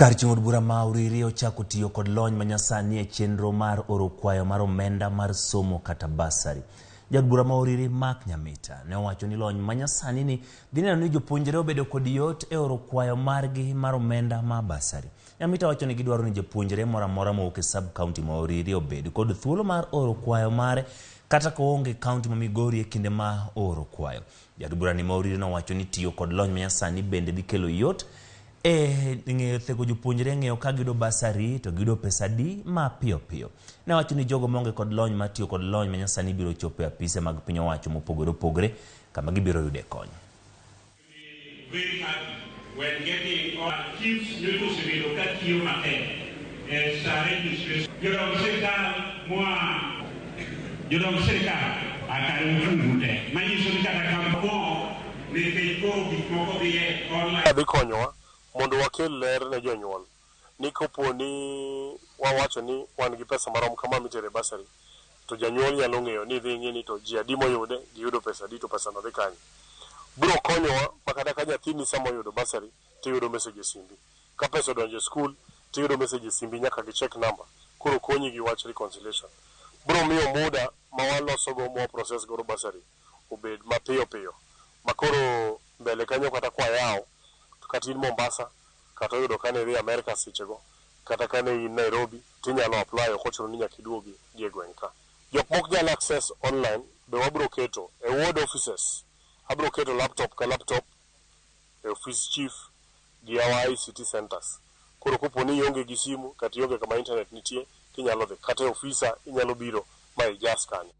Kar chung' od bura ma Uriri ochako tiyo kod lony manyasani e chenro mar oro kwayo mar omenda mar somo kata basari. Jaod bura ma Uriri Mark Nyamita ne owacho ni lony manyasani ni dhi neno ni jopuonjre obedo kod yot e oro kwayo margi mar omenda ma basari. Nyamita wacho ni gidwaro ni japuonjre moro amora mowuok e sub county ma Uriri obed kod thuolo mar oro kwayo mare kata ka oonge county ma Migori e kinde ma ooro kwayo. Jaod bura ni ma Uriri nowacho ni tiyo kod lony manyasani bende dhi kelo yot e ng'eyo thego jopuonjre ng'eyo ka giyudo basari to giyudo pesa adi ma piyo piyo. Ne wacho ni jogo maonge kod lony mar tiyo kod lony manyasani biro chopo e apise mag piny owacho mopogore opogore kama gibiro yude kony. Very happy when getting all chiefs nyocha osebedo ka tiyo matek e sa registration. Jodong sirkal moa jodong sirkal akare uchungu te manyiso ni kata kampo nikech koro gik moko dhi e online. Dhi konyowa mondo wakel ler ne jonyuol ni kopo ni wawacho ni wan gi pesa marom kama mitero e bursary to janyuol nyalo ng'eyo ni dhi ng'i ni to ji adi moyude giyudo pesa adi to pesa no dhi kanye. Biro konyowa ma kata ka nyathini sama oyudo bursary tiyudo message e simbi. Ka pesa odonjo e skul tiyudo message e simbi nyaka gi check number koro konyi gi wach reconciliation. Biro miyo muda ma waloso go ma wa process godo bursary obed mapiyo piyo ma koro mbele kanyo kata kwayawo to kata in Mombasa kata oyudo kane idhi Amerka sechego kata kane in Nairobi tinyalo apply ok ochuno ni nyaka iduogi gi e gweng' ka. Jok mok nyal access online be wabro keto e ward offices abro keto laptop ka laptop e office chief gi our ICT centers. Koro kopo ni ionge gi simu kata ionge kama internet nitie tinyalo dhi kata e ofisa inyalo biro ma ijas kanyo.